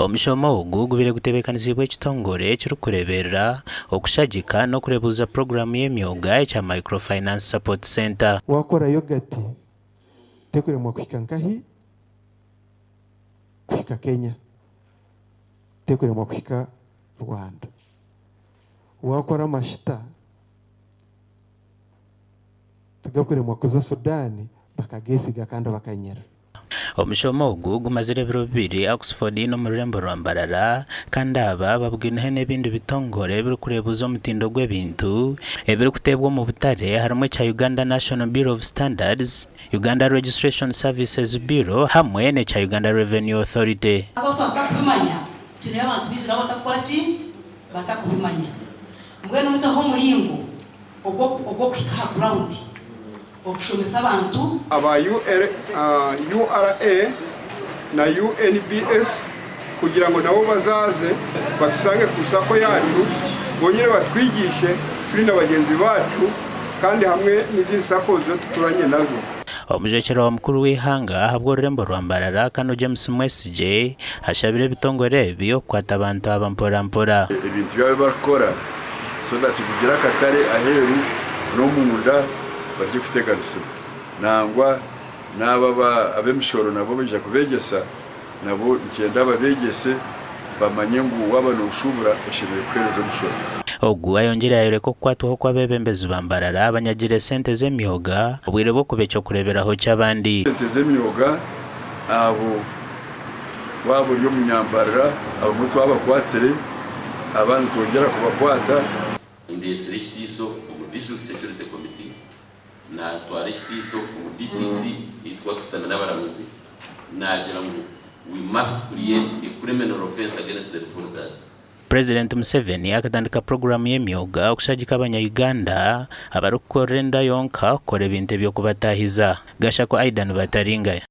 Omushomo ogu gubaire gutebeekanisiibwe ekitongore ekirikureeberera okushagika n'okureebuuza puroguraamu y'emyoga ekya Microfinance Support Centre. Waakora yogati tekuremwa kuhika nkahi? Kuhika Kenya. Tekuremwa kuhika Rwanda. Waakora amashita tigakuremwa kuza Sudan bakageesiga kandi bakanyira. Omushomo ogu gumazire ebiro bibiri Oxford n'omu rurembo rwa Mbarara kandi aba babugaineho n'ebindi bitongore ebirikureebuza omutindo gw'ebintu ebirikuteebwa omu butare harimu ekya Uganda National Bureau of Standards, Uganda Registration Services Bureau hamwe n'ekya Uganda Revenue Authority. Haza obu twaba tutakubimanya, twineyo abantu baingi nabo batakukora ki? Batakubimanya. Mbwenu mutaho omuringo ogw'okuhika aha ground okushomesa abantu. Aba URA na UNBS kugira ngu nabo bazaze batusange ku sacco yacu bongere batwigishe turi na bagyenzi bacu kandi hamwe n'ezindi sacco zo tuturanye nazo. Omujwekyerwa wa mukuru w'eihanga ahabw'orurembo rwa Mbarara, Kano James Mwesigye ashabire ebitongore ebi okukwata abantu aba mpora mpora. Ebintu byabo ebi barikukora so that bigire akatare aheeru n'omunda barye kuteekanisibwa. Nangwa n'abo ab'emishoro nabo baija kubeegyesa nabo nikyenda babeegyese bamanye ngu waaba nooshuubura oshemereire kuheereza omushoro. Ogu ayongyire yayoreka okukwatwaho kw'abeebembezi ba Mbarara abanyagire esente z'emyoga obwire bw'okuba eky'okureeberaho ky'abandi. Esente z'emyoga abo Waaba ori omunyambarira, abamwe twabakwatsire, abandi nitwongyera kubakwata. Ndeetsire ekitiiso omu District Security Committee, naatwara ekitiiso omu DCC ei turikuba tushutami n'abaramuzi, naagira ngu we must create a criminal offence against the defaulters. Purezidenti Museveni akatandika puroguraamu y'emyoga okushagika abanya-Uganda abarikukorera enda yonka kukora ebintu eby'okubataahiza. Gashakwa Aidan Bataringaya.